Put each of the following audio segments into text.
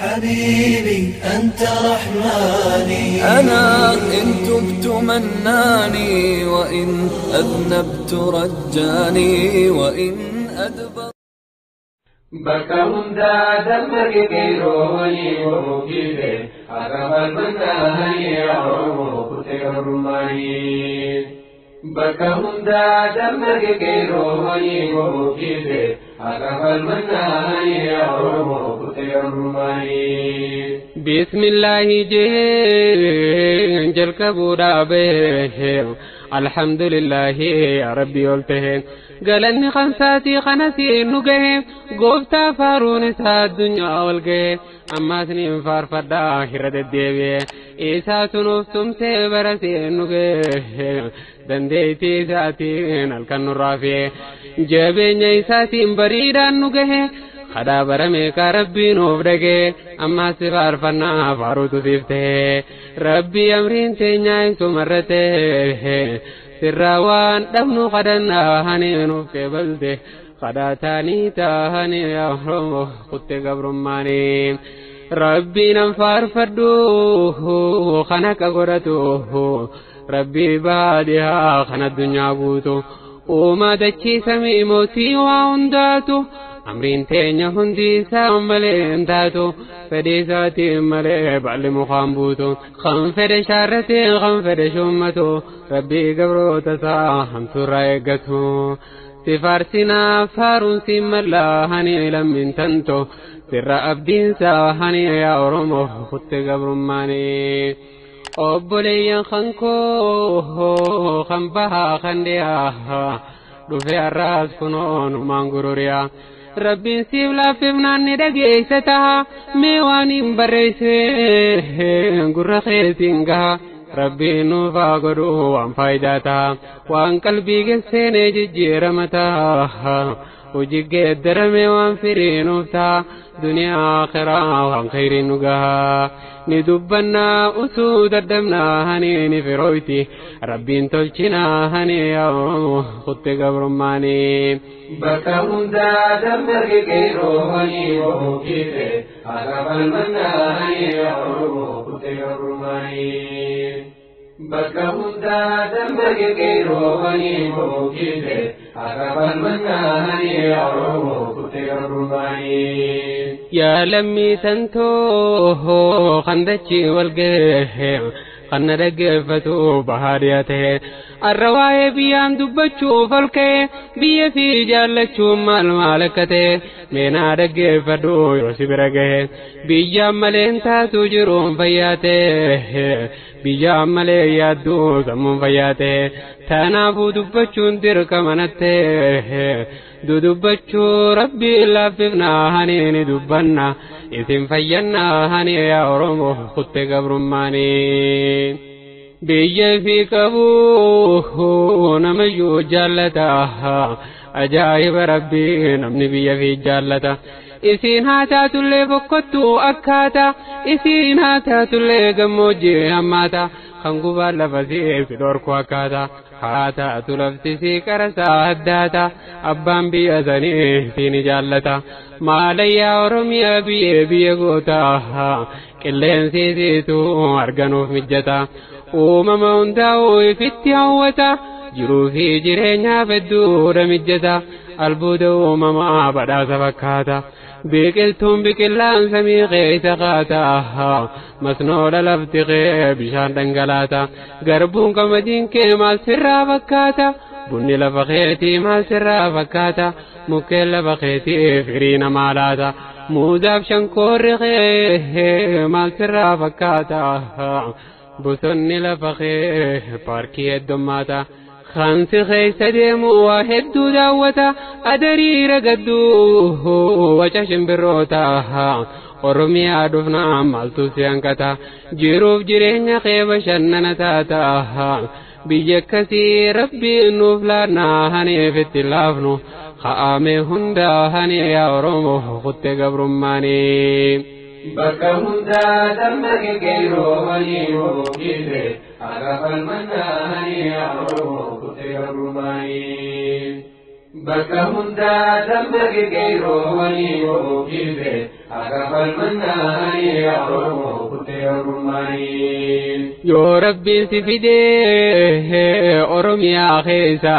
حبيبي أنت رحماني أنا إن تبت مناني وإن أذنبت رجاني وإن أدبر Bakka hundaa damma qeerroowwanii Oromoo haqa falmannaanii Oromoo kutte gabrummaanii. Bakka hundaa damma qeerroowwanii Oromoo haqa falmannaanii Oromoo kutte gabrummaanii. Bismillaahi jeen jalqabuu dhaabee alhamdulillaahi rabbii ol ta'e galanni khansaatii kanasii nu gahe gooftaa faaruun isaa addunyaa ol gahe ammaas ni faarfadhaa hirra deddeebi'e isaatu nuuf tumsee barasii nu gahe dandeettii isaatiin halkan nurraa fe'e jabeenya isaatiin bariidhaan nu gahe kadhaa barame ka rabbii nuuf dhagee ammaas si faarfannaa faaruutu siif ta'e rabbii amriin teenyaa isumarra ta'e sirraa waan dhabnu kadhannaa hani nuuf qeebalte kadhaa taanii taahanii yaa Oromoo kutte gabrummaanii. Rabbii nan faarfadhu kan akka godhatu rabbii baadhiyaa kan addunyaa guutu uumaa dachii samii mootii waa hundaatu. Amriin teenya hundi isaa malee hin taatu fedhii isaatiin malee baalli mukaan buutu kan fedhe shaarratee kan fedhe shummatu rabbii gabroota isaa hamtuurraa eeggatu. Si faarsinaa faaruun si mallaa hani lammiin tanto sirra abdiinsaa hani yaa Oromoo kutte gabrummaanii. Obboleeyyan kan koo kan bahaa kan dhiyaa dhufee har'aas kunoo gururiyaa. Rabbiin siif laaffifnaan ni dhageessa taha mee waan hin barreesse gurra keetiin gaha rabbiin nuuf haa godhu waan faayidaa taha waan qalbii geesseenee jijjiirama taha hojii geeddarame waan firii nuuf taha duniyaa akhiraa waan khayriin nu gaha ni dubbannaa utuu daddabnaa hani ni firooyti rabbiin tolchinaa hani yaa Oromoo kutte gabrummaanii. Bakka hundaa damma qeerroowwanii Oromoo haqa falmannaanii Oromoo kutte gabrummaanii. Bakka hundaa damma qeerroowwanii Oromoo haqa falmannaanii Oromoo kutte gabrummaanii. Yaa lammii tantoo kan dachii wal gahee kan na dhaggeeffatu bahaadhiyaa ta'e har'a waa'ee biyyaan dubbachuuf ol ka'e biyya fi jaallachuun maal maal akka ta'e meenaa dhaggeeffadhu yoo si bira gahe biyyaan malee hin taatu jiruun fayyaa ta'e biyyaan malee yaadduu sammuun fayyaa ta'e tanaafuu dubbachuun dirqama natti dudubbachuu rabbii laaffifnaa hani ni dubbanna isin fayyannaa hani yaa Oromoo kutte gabrummaanii. Biyya fi qabu namayyuu jaallata ajaa'iba rabbii namni biyya fi jaallata. Isiin haa taatullee bokkottuu akkaata isiin haa taatullee gammoojjii hammaata kan gubaan lafa siif dhorku akkaata. Haa taatu lafti sii qarasaa addaata abbaan biyya sanii siin jaallata maalayyaa Oromiyaa biyya biyya goota qilleensi siitu arganuuf mijjata uumama hundaa'uu ifitti hawwata jiruu fi jireenyaaf hedduudha mijjata albuuda uumamaa badhaasa fakkaata. Biqiltuun biqilaan samii keessa kaata masnoodha lafti kee bishaan dhangalaata garbuun qamadiin kee maal sirraa fakkaata bunni lafa keetii maal sirraa fakkaata mukkeen lafa keetii firii namaa laata muuzaaf shankoorri kee maal sirraa fakkaata bosonni lafa kee paarkii heddummaata. Kansi keessa deemu waa hedduu daawwata adariira gadduu waca shimbirroota Oromiyaa dhufnaa maaltu si hanqata jiruuf jireenya kee bashannana taata biyya akkasii rabbiin nuuf laannaa haniif itti laafnu ka'ame hundaa hani yaa Oromoo kutte gabrummaanii. Bakka hundaa damma qeerroowwanii Oromoo haqa falmannaanii Oromoo kutte gabrummaanii. Bakka hundaa dammaqe qeerroowwanii ofiise akka falmannaanii Oromoo kuttee gabrummaanii. Yoo Rabbiin si fidee Oromiyaa keessa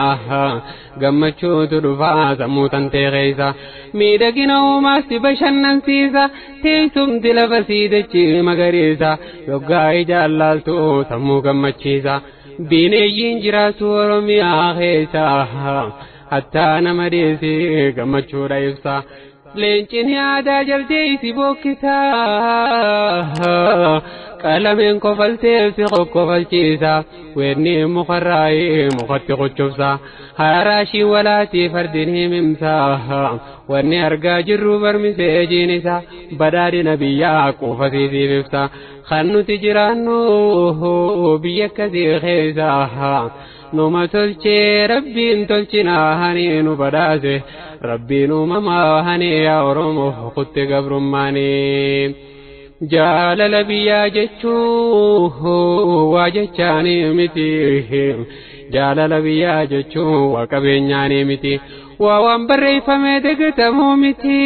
gammachuutu dhufaa sammuu tantee keessa miidhagina uumaas si bashannansiisa teessumti lafa sii dachee magariisa yoggaa ijaan laaltu sammuu gammachiisa bineeyyiin jiraatu Oromiyaa keessa hattaa nama deessee gammachuudha ibsa. Leencin yaadaa jaltee si bokkisa qalameen kofaltee si qoqqofalchiisa weerni mukarraayee mukatti qochobsa haraashii walaatii fardin himimsa wanni argaa jirru barmisee jiinisa badhaadhina biyyaa quufasiisiif ibsa kan nuti jiraannu biyya akkasii keessa numa tolchee Rabbiin tolchinaa hani nu badhaase Rabbiin uumamaa hani yaa Oromoo kutte gabrummaanii. Jaalala biyyaa jechuun waa jechaanii miti jaalala biyyaa jechuun waa qabeenyaanii miti waa waan barreeffamee dagatamuu miti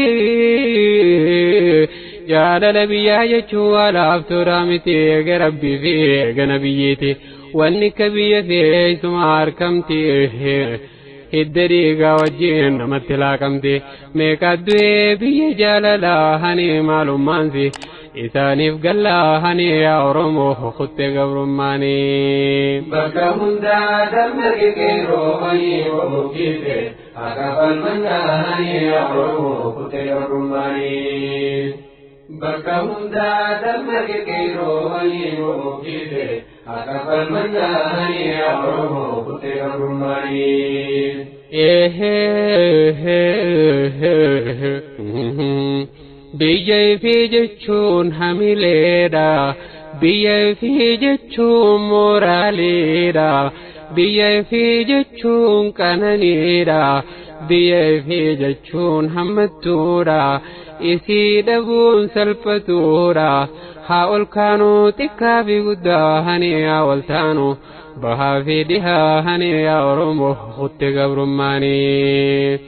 jaalala biyyaa jechuun waa laaftuudha miti eega Rabbii fi eega nabiyyiiti. Wanni akka biyya teessuma harkamti hidda dhiigaa wajjin namatti laaqamti meeqa du'ee biyya jaalalaa hani maalummaansi isaaniif gallaa hani yaa Oromoo kuttee gabrummaanii. Bakka hundaa dammaqe qeerroowwanii ofiise akka falmannaanii Oromoo kuttee gabrummaanii. Bakka hundaa dammaqe qeerroowwanii ofiise akka falmannaanii Oromoo kuttee gabrummaanii. Biyya ifii jechuun hamileedha. Biyya ifii jechuun mooraaleedha. Biyya ifii jechuun qananiidha. Biyya ifii jechuun hammattuudha. Isii dhabuun salphatuudha. Haa ol kaanuu xiqqaa fi guddaa hani haa ol taanu. Bahaa fi dhihaa hani yaa Oromoo kutte gabrummaanii.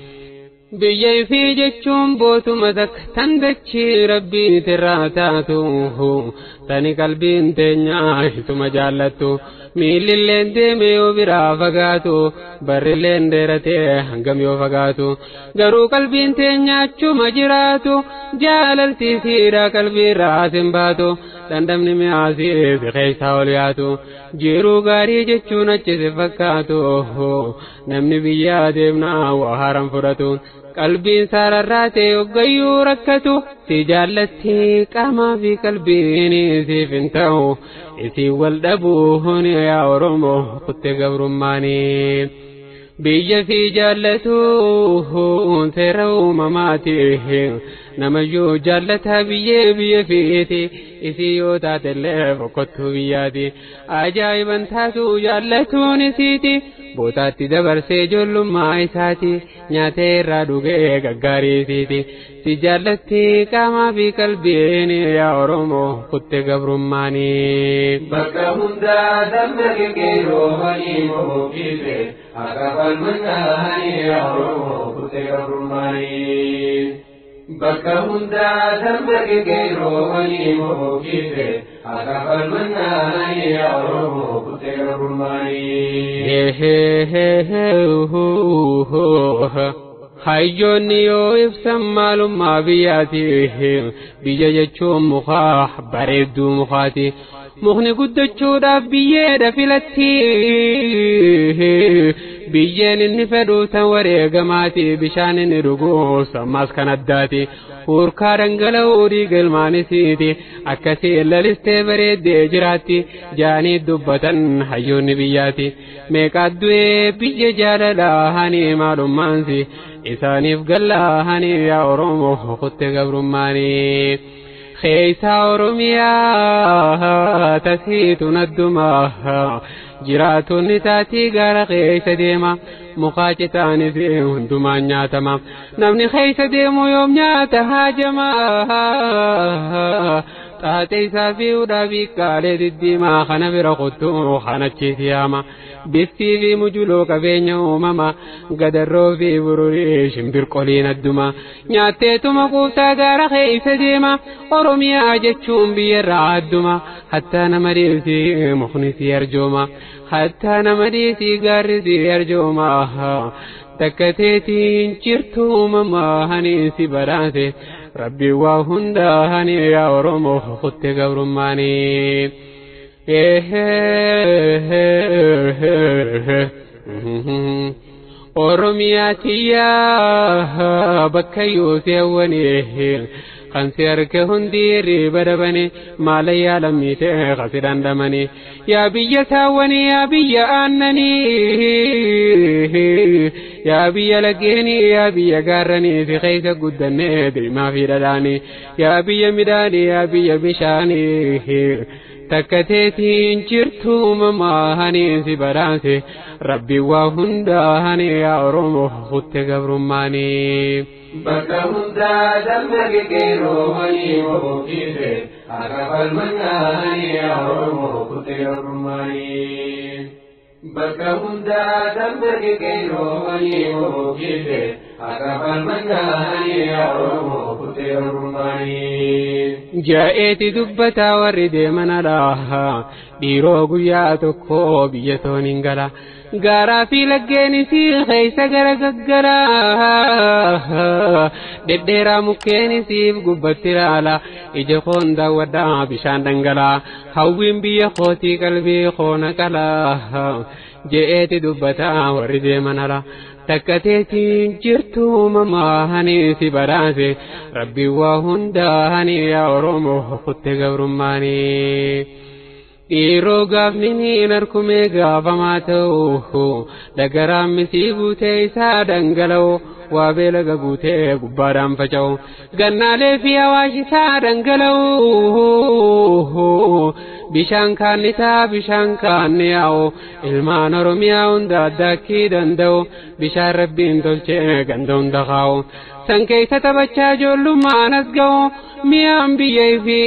Biyya ifii jechuun bootuma takka tan dachii Rabbiitirraa taatu tani qalbiin teenyaa isuma jaallattu miillilleen deeme yoo biraa fagaatu barrilleen dheeratee hangam yoo fagaatu garuu qalbiin teenyaa achuma jiraatu jaalaltii siidhaa qalbiirraa sin baatu dhandhamni mi'aasii si keessaa ol yaatu jiruu gaarii jechuun achi si fakkaatu namni biyyaa deemnaa waa haaran fudhatu. Qalbiin saararraatee hoggayyuu rakkatu si jaallatti qaamaa fi qalbiin siif hin ta'u isii wal dhabuun yaa Oromoo kutte gabrummaanii. Biyya fi jaallatu seera uumamaati namayyuu jaallataa biyyee biyya fiiti isii yoo taatellee boqottuu biyyaati ajaa'iban taatu jaallatuun isiiti bootaatti dabarsee ijoollummaa isaati nyaatee irraa dhugee gaggaarii isiiti si jaallatti qaamaa fi qalbiin yaa Oromoo kutte gabrummaanii. Bakka hundaa dammaqe qeerroowwanii ofiise akka falmannaanii Oromoo kuttee gabrummaanii. Bakka hundaa dammaqe qeerroowwanii ofiise akka falmannaanii Oromoo kuttee gabrummaanii. Hayyoonni yoo ibsan maalummaa biyyaati biyya jechuun mukaa bareedduu mukaati mukni guddachuudhaaf biyyeedha filatti biyyeen inni fedhu tan wareegamaati bishaan inni dhugu sammaas kan addaati Urkaa dhangala'uu dhiiga ilmaanisiiti akkasii lalistee bareeddee jiraatti jaanii dubbatan hayyoonni biyyaati meeqaa du'ee biyya jaalalaa hani maalummaansi isaaniif gallaa hani yaa Oromoo kutte gabrummaanii. Keessa Oromiyaa tasiitu naddumaa jiraatonni taatii gara keessa deema mukaa citaanis hundumaan nyaatama namni keessa deemu yoom nyaata haajama Xaaxee isaa fi hudhaa fi qaalee diddiimaa kana bira kottuu kanachiisi yaama. Biftii fi mujuloo qabeenya uumama gadarroo fi bururii shimbirqoliin adduma. Nyaatteetuma kuuftaa gaara keessa deema Oromiyaa jechuun biyyarraa adduma. Hattaa nama dhiisii mukni si arjooma. Hattaa nama dhiisii gaarri si arjooma. Takka teetiin jirtu uumamaa hani si badhaase. Rabbi waa hundaa hani yaa Oromoo kutte gabrummaanii. Oromiyaa tiyyaa bakka yoosii hawwanii kan si arge hundi riba dhabanii maalayyaa lammiitee kasi dhandhamanii yaa biyya saawwanii yaa biyya aannanii yaa biyya laggeenii yaa biyya gaarranii si keessa guddannee diimaa fi dhadhaanii yaa biyya midhaanii yaa biyya bishaanii. Takka teetiin jirtu uumamaa hani si badhaase rabbi waa hundaa hani yaa Oromoo kutte gabrummaanii. Bakka hundaa damma gegeroo wanii wabuufiise akka falmannaa yaa Oromoo kutte gabrummaanii. Bakka hundaa damma gegeroo wanii wabuufiise akka falmannaa yaa Oromoo kutte gabrummaanii. Jaa'eeti dubbataa warri deeman alaa dhiiroo guyyaa tokko biyya toon hin gala. Gaaraa fi laggeenis keessa gara gaggalaa dhedheeraa mukkeenisiif gubbatti ilaala ija koon daawwadhaa bishaan dhangalaa hawwiin biyya kootii qalbii koona qalaa je'eeti dubbataa warri deeman alaa. Takka teetiin jirtu uumamaa hani si badhaase rabbi waa hundaa hani yaa Oromoo kutte gabrummaanii. Dhiiroo gaafni niin harkumee gaafamaa ta'u dagaraan misii guutee isaa dhangala'u waa beela guutee gubbaadhaan faca'u gannaalee fi hawaash isaa dhangala'u bishaan kaannitaa bishaan kaanni yaa'u ilmaan Oromiyaa hunda addaakkii danda'u bishaan rabbiin tolchee ganda hunda kaa'u. San keessa taphachaa ijoollummaan as ga'u mi'aan biyya fi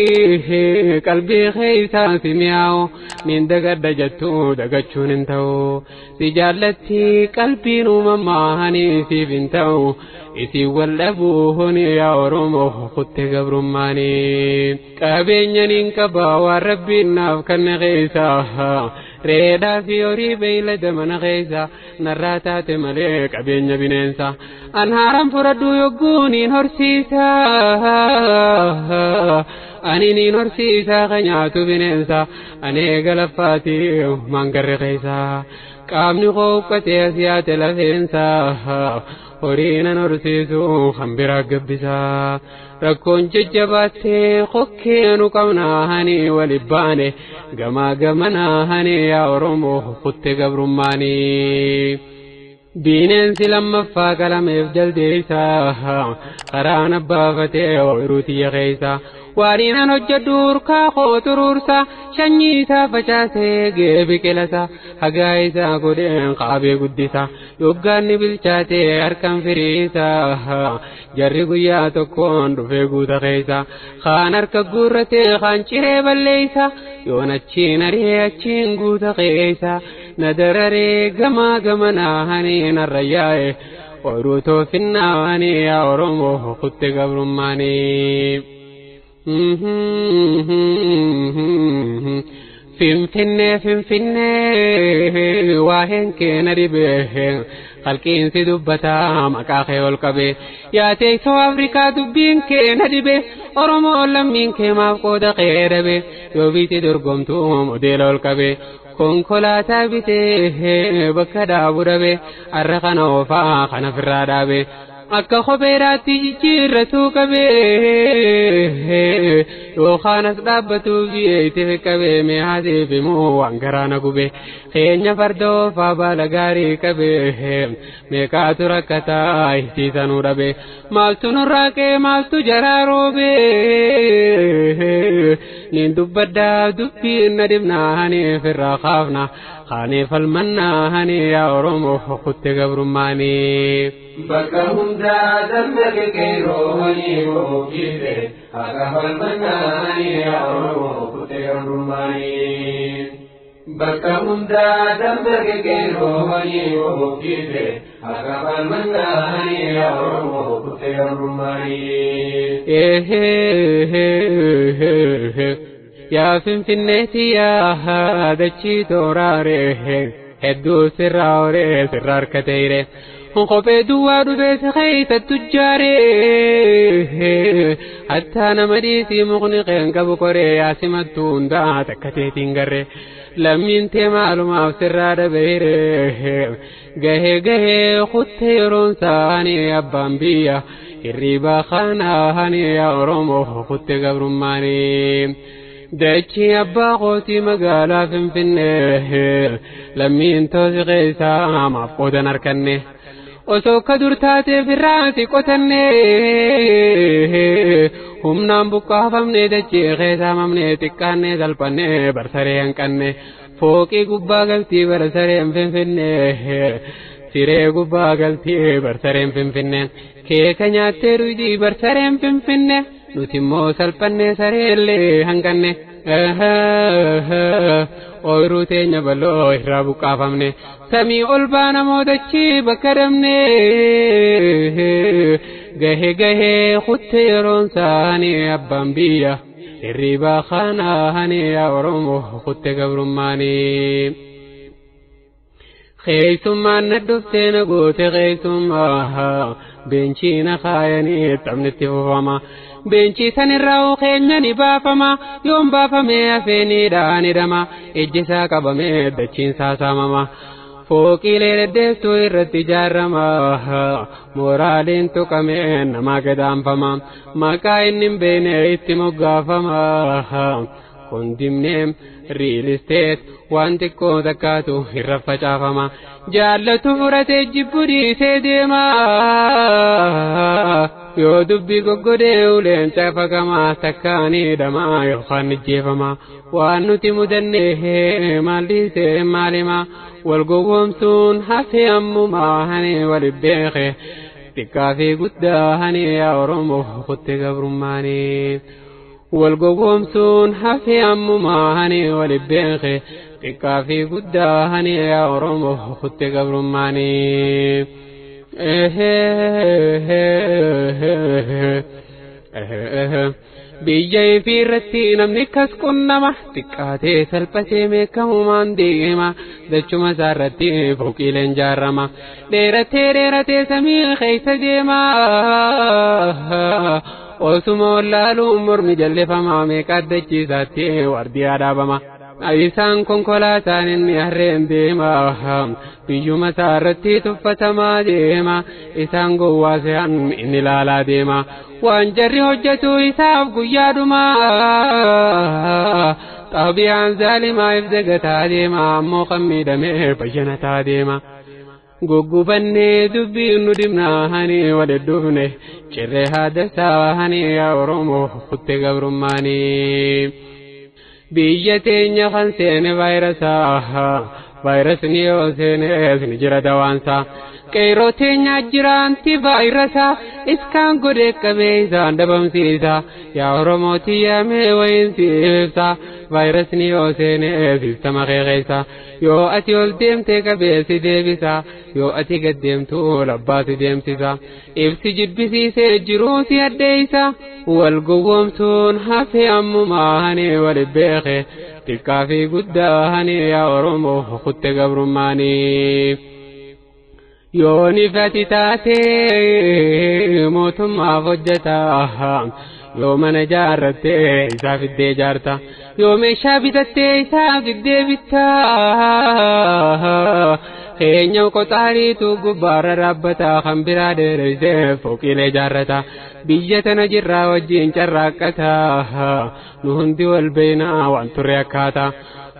qalbii keessaa si mi'aawu niin dagadha jettu dagachuun hin ta'u si jaallatti qalbiin uumamaa hani siif hin ta'u isin wal dhabuun yaa Oromoo kutte gabrummaanii. Qabeenya niin qaba waan rabbiin naaf kanne keessaa reedhaa fi horii beeylada mana keessa narraa taate malee qabeenya bineensa. An haaraan fudhadhu yogguu niin horsiisa. Ani niin horsiisa ka nyaatu bineensa. Ani eega laffaati maangarre keessa. Qaamni koo uffatee as yaate lafeensa. Horii nan horsiisu kan biraa gabbisa. Rakkoon jajjabaattee kokkee nu qabnaa hani wali baane gamaa gamanaa hani yaa Oromoo kutte gabrummaanii. Bineensi lammaffaa qalameef jaldeessa karaan abbaafatee ooyiruu tiyya keessa. Waan an hojjedhu urkaa koo xuruursa sanyii isaa facaasee gee biqilasa hagaa isaa godheen qaabee guddisa yoggaanni bilchaatee harkaan firiisa jarri guyyaa tokkoon dhufee guuta keessa kaan harka guurratee kaan ciree balleessa yoon achiin ari'ee achiin guuta keessa na dararee gamaa gamanaa hani narra yaa'e ooyiruu toofinnaani yaa Oromoo kutte gabrummaanii. Finfinnee Finfinnee waa'een keena dhibee qalqiinsi dubbataa maqaa kee ol qabee yaa teessoo Afrikaa dubbiin keena dhibee Oromoo lammiin kee maaf qooda kee dhabe yoo biitti dorgomtuu modeela ol qabee konkolaataa bitee bakka dhaabu dhabe har'a kana oofaa kana ofirraa dhaabe. Akka kopheedhaatti jijjiirratuu qabee yookaan as dhaabbatuuf ji'eetti qabee mi'aatiif immoo waan garaa na gube keenya farda oofaa baala gaarii qabee meeqaatu rakkataa hisiisanuu dhabe maaltu nurraa qee maaltu jaraa roobee Niin dubbaddaa dubbiin na dhibnaani firraa kaafna kaanee falmannaani yaa Oromoo kutte gabrummaanii. Bakka hundaa dammaqe qeerroowwanii boobbiise haqa falmannaani yaa Oromoo kutte gabrummaanii. Bakka hundaa dammaqe qeerroowwanii boobbiise haqa falmannaani yaa Oromoo kutte gabrummaanii. Yaa Finfinneeti yaa dachii tooraaree hedduu sirraa horee sirraa harkateere. Kophee duwwaa dhufee si keessa tujjaaree hattaa nama dhiisii mukni qeen qabu koree yaa simattuu hundaa takka teetiin garree lammiin tee maalumaaf sirraa dhabeere gahee gahee kuttee yeroon saanii abbaan biyya hirriibaa kanaanii yaa Oromoo kutte gabrummaanii. Dachii abbaa kootii magaalaa Finfinnee lammiin toosi keessaa maaf qoodan harkanne. Osoo akka dur taatee firraansi qotanne humnaan buqqaafamne dachee keessaamamne xiqqaanne salphanne barsaree hanqanne fooqii gubbaa galtii barsareen Finfinne siree gubbaa galtii barsareen Finfinne keeka nyaattee dhugdii barsareen Finfinne nuti immoo salphanne sareellee hanqanne. Ooyiruu teenya bal'oo irraa buqqaafamne samii ol baana mootachii bakka dhabne gahee gahee kutte yeroon saanii abbaan biyya hirriibaa kanaanii yaa Oromoo kutte gabrummaanii. Keessummaan na dhuftee na goote keessummaa beenchii na kaayanii taphni fufama. Beenchii sanirraa keenya ni baafama yoon baafamee hafeeniidhaan hidhama ijji isaa qabamee dachiin saamama. Fooqiilee deddeebtuu irratti ijaarama mooraaliin tuqamee nama gadaanfama maqaa inni hin beekne itti moggaafama. Kondimneem riil isteet waan xiqqoo takkaatu irra facaafama. Jaallatu furatee jibbu dhiisee deema. Yoo dubbii goggodee uleen caafaqama takkaan hidhama yookaan ijjeefama. Waan nuti mudannee maal dhiisee maalima wal gowwoomsuun hafee ammumaa hani wal beeke. Xiqqaa fi guddaa hani yaa Oromoo kutte gabrummaanii. Wal gowwoomsuun hafee ammumaa hani wal beeke xiqqaa fi guddaa hani yaa Oromoo kutte gabrummaanii. Biyya ifii irratti namni kas qunnama xiqqaatee salphatee beekamumaan deema dachuma isaarratti fooqiileen jaarama dheeratee dheeratee samii keessa deema. Osuma wallaaluun mormi jallifamaa meeqa addachiisaatti waardiyaa dhaabama. Isaan konkolaataan inni harreen deema. Biyyuma isaarratti tuffatamaa deema. Isaan gowwaa se'an inni ilaalaa deema. Waan jarri hojjetu isaaf guyyaadhuma. Xaabiyaan zaalimaa if dagataa deema. Ammoo kan miidhamee bayyanataa deema. Guggubannee dubbiin nu dhibnaa hani wal dhufne cirree haadasaa hani yaa Oromoo kutte gabrummaanii. Biyya teenya kan seene vaayirasaa vaayirasni yoo seenes ni jira dawaansaa. Qeerroo teenya jiraanti vaayirasaa iskaan godhee qabee isaan dhabamsiisa. Yaa Oromoo tiyyaamee wayiin ibsa vaayirasni yoo seenes sistama keessa. Yoo ati ol deemtee qabee si deebisa yoo ati gad deemtu labbaa si deemsisa. Ibsi jibbisiisee jiruu si addeessa. Wal gowwoomsuun hafee ammumaa hani wal beeke xiqqaa fi guddaa hani yaa Oromoo kutte gabrummaanii. Yoo nifati taatee mootummaaf hojjeta yoo mana jaarrattee isaaf iddee jaarta yoo meeshaa bitattee isaaf iddee bitta. Keenya qoxaariitu gubbaarra dhaabbata kan biraa dheeresee fooqiilee jaarrata. Biyya tana jirraa wajjin carraaqqata nu hundi wal beeknaa waan turre akkaata.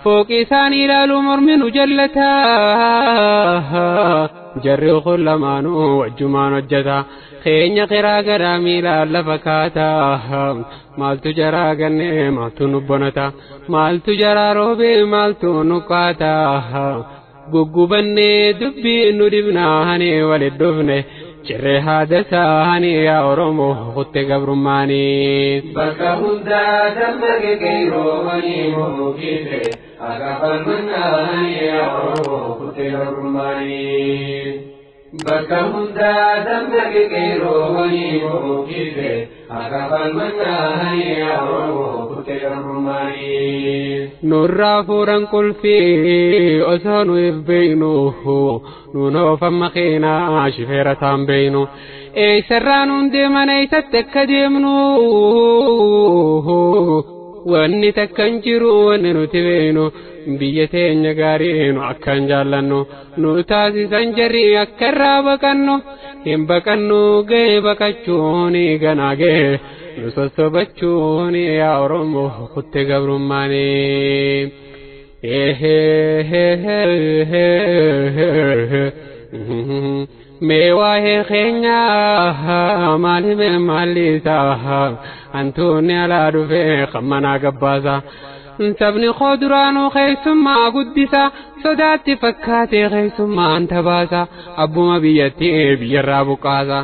Fooqii isaanii ilaaluu mormi nu jallata. Jarri kun lamaanuu wajjumaan hojjeta. Keenya qiraa garaa miilaan lafa kaataa maaltu jaraa gannee maaltu nu bonata maaltu jaraa roobee maaltu nu qaataa guggubannee dubbii nu dibnaanii walit dhufne cirree haada isaanii yaa Oromoo kutte gabrummaanii. Bakka hundaa dammaqe qeerroowwanii mukiise akka falmannaanii yaa Oromoo kutte gabrummaanii. Bakka hundaa dammaqe qeerroowwanii mukiise akka falmannaanii yaa Oromoo kutte gabrummaanii. Nurraa fuudhan qulfii osoo nu if beeynu nuun oofan makiinaa shifeera taan beeynu eessarraa nuun deeman eessatti akka deemnu wanni takka hin jiru wanni nuti beeynu biyya teenya gaarii nu akkan jaallannu nu taasisan jarri akka irraa baqannu hin baqannu ga'e baqachuun ganaa ga'e nu sossobachuun yaa Oromoo kutte gabrummaanii. Mee waa'ee keenyaa maali mee maalli isaa hantuunni alaa dhufee kan manaa gabbaasa. Sabni koo duraanuu keessummaa guddisa sodaatti fakkaatee keessummaan tabaasa abbuma biyyattii biyyarraa buqqaasa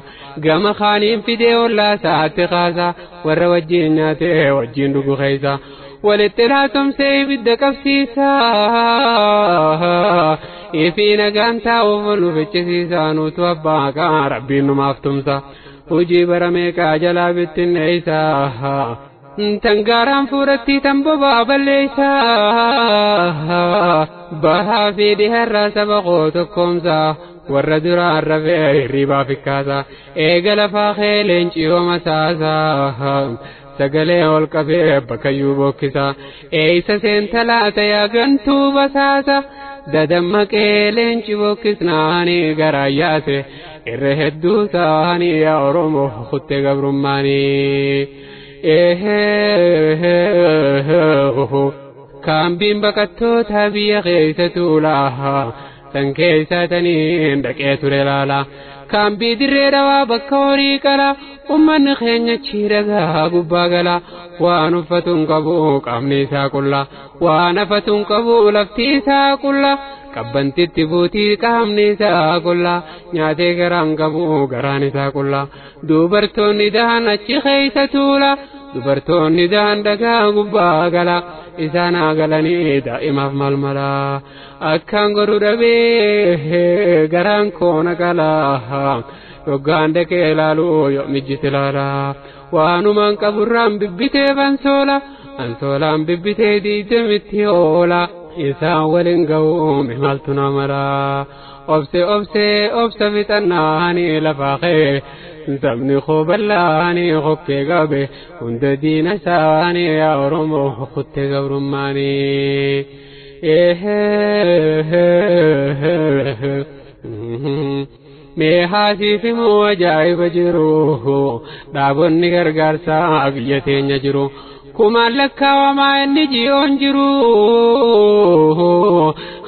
gama kaaniin fidee ollaa isaatti kaasa warra wajjin nyaatee wajjin dhugu keessa walitti laatumsee ibidda qabsiisa ifii nagaan taa'uuf nu fichisiisa nutu abbaa qaa rabbiin numaaf tumsa hojii bara meeqaa jalaa bittinneessa. Tangaaraan fuuratti tan bobaa balleessa bahaa fi dhiharraa saba koo tokkoomsa warra duraan rafee hirribaa fikkaasa eega lafaa kee leencii masaasa sagalee ol qabee bakkayyuu bookkisa eeysa seenta laata yaa gantuu basaasa dadammaqee leenci bookkisnaanii garaa yaase irra hedduu saanii yaa Oromoo kutte gabrummaanii. Kaambiin baqattoota biyya keessa tuulaa san keessa taniin dhaqee ture laala. Kaambii dirree dawaa bakka horii qala ummanni keenya chiiragaa gubbaa gala waan uffatu hin qabu qaamni isaa qulla waan afatu hin qabu lafti isaa qulla qabbantitti buutii qaamni isaa qulla nyaatee garaan qabu garaan isaa qulla dubartoonni dahan achi keessa tuula dubartoonni dahan dhagaa gubbaa gala isaan haa galanii daa'imaaf malmala akkaan godhu dhabee garaan koona qala yoggaan dhaqee ilaalu yoo mijjiti ilaala waanumaan qaburraan bibbitee ansoola ansoolaan bibbitee diidamitti oola isaan waliin ga'uu maaltu na mara obse obse obsa fixannaanii lafaa kee sabni koo bal'aanii kokkee qabe hunda diina isaanii yaa Oromoo kutte gabrummaanii. Mee haasiifimuu ajaa'iba jiru dhaabonni gargaarsaa biyya teenya jiru. Kumaan lakkaawamaa inni ji'oon jiru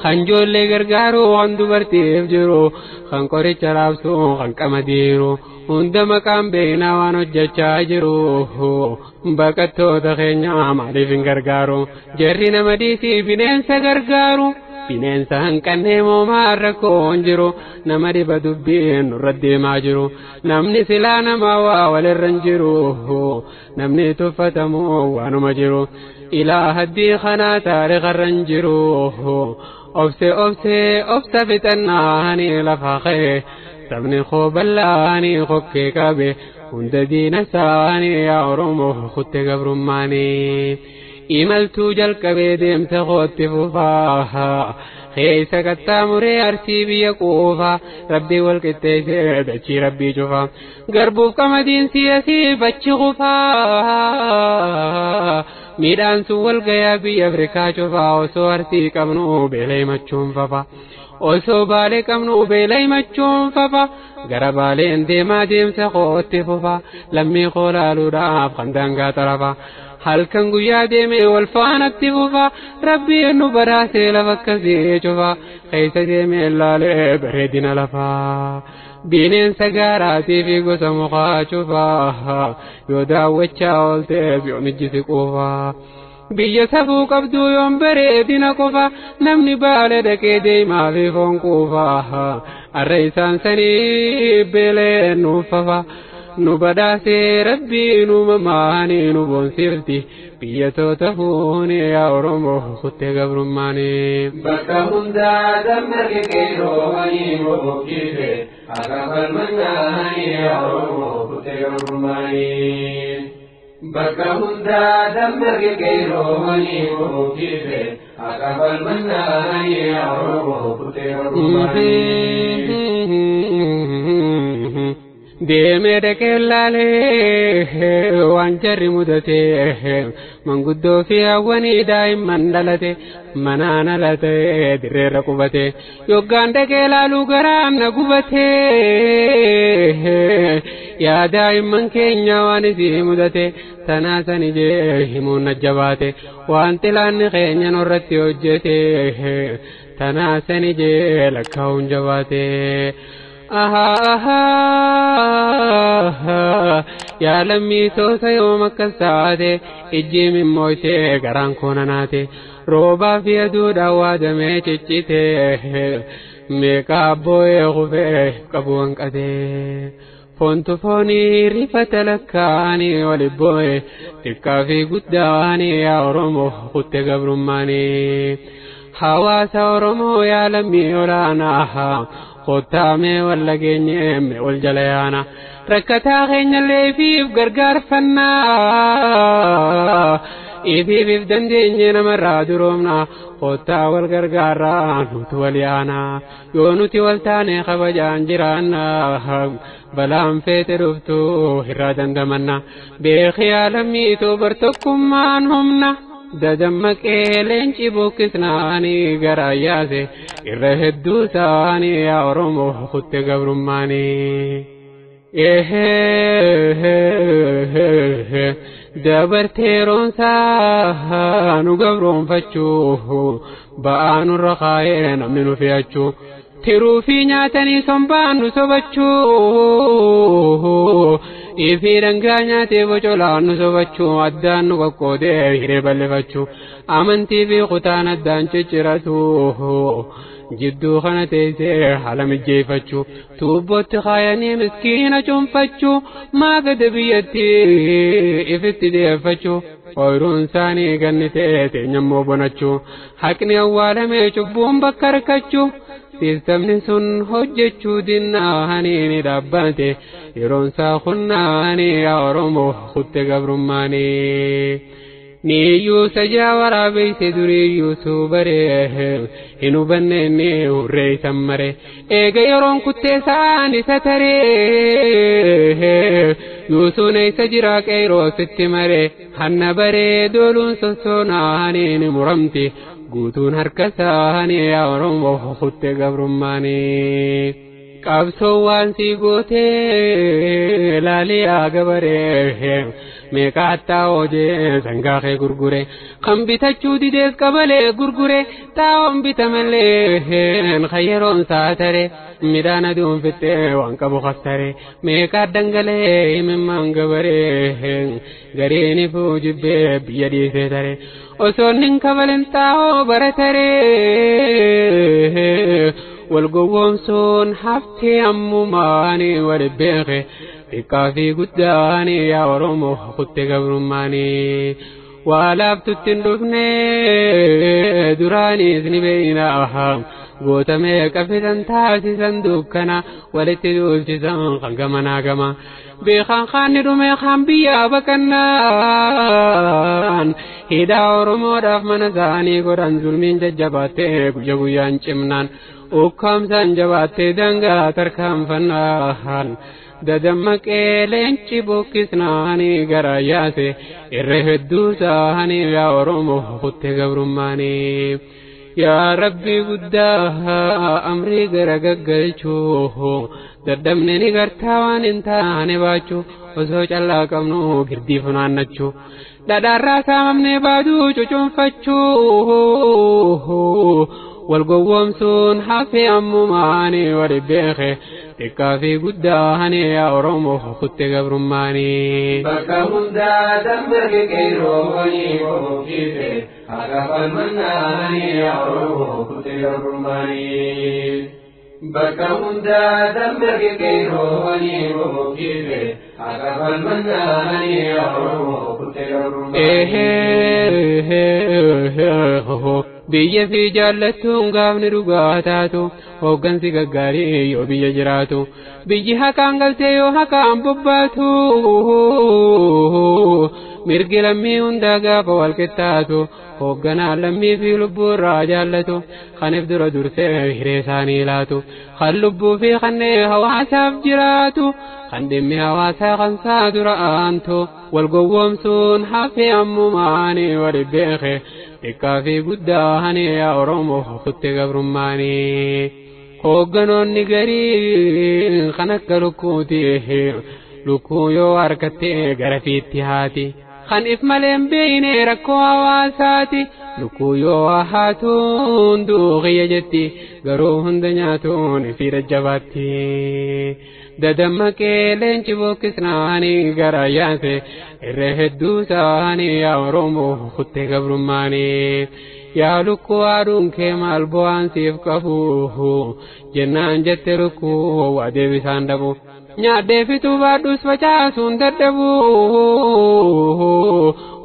kan ijoollee gargaaru kan dubartiif jiru kan qoricha raabsu kan qamadiiru hunda maqaan beeknaa waan hojjechaa jiru baqattoota keenya maaliif hin gargaaru jarri nama dhiisii bineensa gargaaru. Bineensa hanqannee moomaa rakkoon jiru nama dhiba dubbiin nurra deemaa jiru namni silaa nama waa walirra hin jiru namni tuffatamu waanuma jiru ilaa haddii kanaa taarikarra hin jiru obse obse obsa fixannaanii lafa ka'e sabni koo bal'aanii kokkee qabe hunda diina isaanii yaa Oromoo kutte gabrummaanii. Imaltuu jalqabee deemsa kootti fufaa keessa qaxxaamuree arsii biyya quufaa rabbii wal qixxeessee dachii rabbii cufaa garbuuf qamadiin si'asii bachi qufaa midhaan sun wal gayaa biyya Afrikaa cufaa osoo arsii qabnu beela himachuun fafa osoo baalee qabnu beela himachuun fafa gara baaleen deemaa deemsa kootti fufa lammii koo laaluudhaaf kan daangaa xarafa. Halkan guyyaa deemee wal faanatti fufa rabbiin nu baraasee lafa akkasii cufa keessa deemee laalee bareedina lafaa. Bineensa gaaraatii fi gosa mukaa cufaa yoo daawwachaa oolteef yoom ijji si quufaa. Biyya safuu qabduu yoom bareedina qofa namni baala dhaqee deemaa fi foon quufaa. Arra isaan sanii beeleen nuufafa. Nu badhaasee rabbiin uumamaanii nu boonsifti. Biyya toota fuuni yaa Oromoo kuttee gabrummaanii. Bakka hundaa dammaqe qeerroowwanii boqochiise akka falmannaanii yaa Oromoo kuttee gabrummaanii. Bakka hundaa dammaqe qeerroowwanii boqochiise akka falmannaanii yaa Oromoo kuttee gabrummaanii. Deemee dhaqee laalee waan jarri mudatee manguddoo fi hawwanii daa'imman dhalate manaan ala ta'ee dirreerra qubate yoggaan dhaqee laaluu garaan na gubatee yaa daa'imman keenya waan isii mudate tanaa sani jee himuun na jabaate waan xilaanni keenya nurratti hojjete tanaa sani jee lakkaa'uun jabaate. Yaa lammii toosa yoom akkas taate ijji mimmooytee garaan koo nanaate roobaa fi aduudhaan waadamee ciccite meeqa abbooyee kufee qabu hanqatee. Foontu foonii rifata lakkaanii wali booye xiqqaa fi guddaanii yaa Oromoo kutte gabrummaanii. Hawaasa Oromoo yaa lammii olaanaa. Kottaamee wal dhageenyee wal jala yaana rakkataa keenyallee ifiif gargaarfannaa ifiif dandeenye namarraa duroomna kottaa wal gargaarraa nuti wal yaana yoo nuti wal taane kabajaan jiraanna balaan feete dhuftu irraa dandamanna beekii aalammiituu bartokkummaan humna. Dadammaqee leenci buqqisnaanii garaa yaase irra hedduu isaanii yaa Oromoo kutte gabrummaanii. Dabartee roonsaa nu gabroonfachuu ba'aa nurra kaayee namni nu fe'achuu tiruu fi nyaatanii sombaan nu sobachuu. Ifii dhangaa nyaatee bocolaan nu sobachuu addaan nu qoqqoodee hiree bal'ifachuu amantii fi kutaan addaan cicciratu jidduu kana teessee haala mijjeeffachuu tuubbootti kaayanii miskiina cuunfachuu maagada biyyatti ifitti deeffachuu ooyiruun isaanii gannitee teenyammoo bonachuu haqni awwaalamee cubbuun bakka harkachuu. Siistamni sun hojjechuu dinnaanii ni dhaabbate yeroon isaa qunnaanii yaa Oromoo kutte gabrummaanii. Niyyuu sajaa waraabeyse duriiyyuu suubaree hin hubanne inni hurree isan mare eega yeroon kuttee sa'aan isa taree yuusuun eessa jira qeeroo sitti mare hanna baree dooluun sossoonaanii ni muramti. Guutuun harka isaanii yaa Oromoo kutte gabrummaanii. Qabsoo waan sii gootee laalii yaa gabaree meeqa hattaa hojee sangaa kee gurgure kan bitachuu didees qabalee gurgure xaa'oon bitamallee kan yeroon isaa tare midhaan aduun fixee waan qabu kassare meeqa dhangalee himimmaan gabaree gariin ifuu jibbee biyya dhiisee tare. Osoo nin kabalin xaa'oo bara taree wal gowwoomsuun haftee ammumaanii wal beeke xiqqaa fi guddaanii yaa Oromoo kutte gabrummaanii. Waa laaftutti hin dhufne duraaniis ni beeyna gootamee qafisan taasisan dukkana walitti duulchisan kan gamanaa gama. Beekaan kaanni dhume kaan biyyaa baqannaan hidhaa Oromoodhaaf mana isaanii godhan zulmiin jajjabaattee guyya guyyaan cimnaan ukkaamsaan jabaattee dangaa tarkaanfannaan dadammaqee leenci buqqisnaanii garaa yaase irra hedduu isaanii yaa Oromoo kutte gabrummaanii. Yaa Rabbi guddaa amrii gara gaggalchuu dadhabne ni gartaa waan hin taane baachuu osoo callaa qabnu girdii funaannachuu dhadhaarraa saamamnee baaduu cucuunfachuu wal gowwoomsuun hafee ammumaanii wal beeke Xiqqaa fi guddaa yaa Oromoo kutte gabrummaanii. Bakka hundaa dammaqe qeerroowwanii bobokkise haqa falmannaanii yaa Oromoo kutte gabrummaanii. Bakka hundaa dammaqe qeerroowwanii bobokkise haqa falmannaanii yaa Oromoo kutte gabrummaanii. Biyya fi jaallattuun gaafni dhugaa taatu hooggansi gaggaarii yoo biyya jiraatu biyyi haqaan galtee yoo haqaan bobbaatu mirgi lammii hundaa gaafa wal qixxaatu hoogganaan lammii fi lubbuu irraa jaallatu kaniif dura dursee hiree isaanii laatu kan lubbuu fi kanneen hawaasaaf jiraatu kan dhimmi hawaasaa kan saa dura aantu wal gowwoomsuun hafee ammumaanii wali beeke xiqqaa fi guddaa yaa Oromoo kutte gabrummaanii. Hoogganoonni garii kan akka lukkuuti lukkuu yoo harkatte gara fiitti haati. Kan if malee hin beekne rakkoo hawaasaati lukkuu yoo haatuun duuqiyya jetti garuu hunda nyaatuun fi jajjabaatti. Dadammaqee leenci bokkisnaanii gara yaase irra hedduu isaanii yaa Oromoo kutte gabrummaanii. Yaa lukkuu aduun kee maal bu'aan siif qabu jennaan jette lukkuu waa deebisaan dhabu. Nyaadhee fituu baadhus facaasuun dadhabu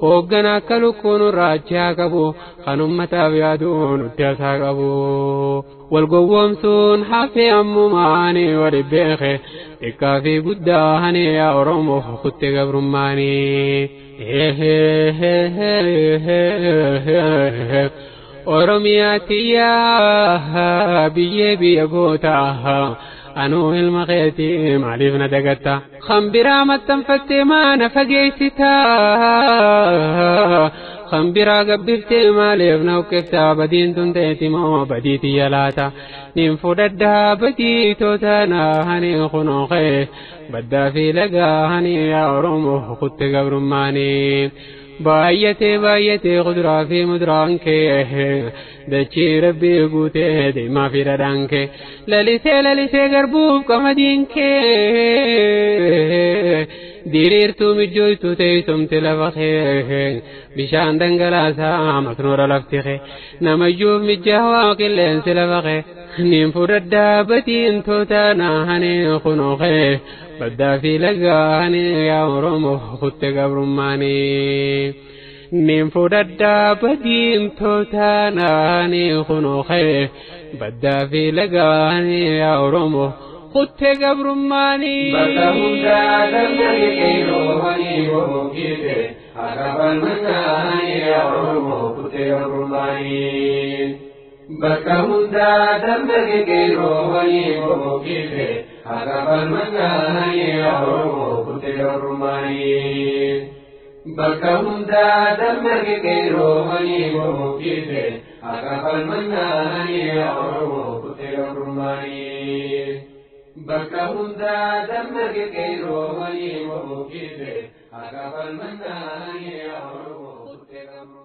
hooggana akka lukkuu nurraa achi haa qabu kan ummataaf yaadu nutti hasaa qabu. Wal gowwoomsuun hafee ammumaanii wali beeke xiqqaa fi guddaa yaa Oromoo kutte gabrummaanii. Oromiyaa tiyyaa biyyee biyya gootaa. Anuu ilma keetii maaliif na dagatta? Kan biraa maxxanfattee maana fageessita? Kan biraa gabbiftee maaliif na uqqifta? Badiin tun ta'eeti moo badii tiyya laata? Nin fudhadhaa badii tootanaa hani kunoo ka'e baddaa fi lagaa hani yaa Oromoo kutte gabrummaanii. Baay'atee baay'atee kuduraa fi muduraan kee dachii rabbii guutee deemaa fi dhadhaan kee lalisee lalisee garbuuf qamadiin kee diriirtuu mijjooytuu teessumti lafa kee bishaan dhangalaasaa masnoora lafti kee namayyuuf mijaawaa qilleensi lafa kee nin fudhadhaa batiin tootanaa hani kunoo kee baddaa fi lagaanii yaa Oromoo kutte gabrummaanii. Nin fudhadhaa badiin tootaanaanii kunoo kee baddaa fi lagaanii yaa Oromoo kutte gabrummaanii. Bakka hundaa dammaqe qeerroowwanii bobokkise haqa falmannaanii yaa Oromoo kutte gabrummaanii. Bakka hundaa dammaqe qeerroowwanii bobokkise haqa falmannaanii yaa Oromoo kutte gabrummaanii. Bakka hundaa dammaqe qeerroowwanii bobokkise haqa falmannaanii yaa Oromoo kutte gabrummaanii. Bakka hundaa dammaqe qeerroowwanii bobokkise haqa falmannaanii yaa Oromoo kutte gabrummaanii.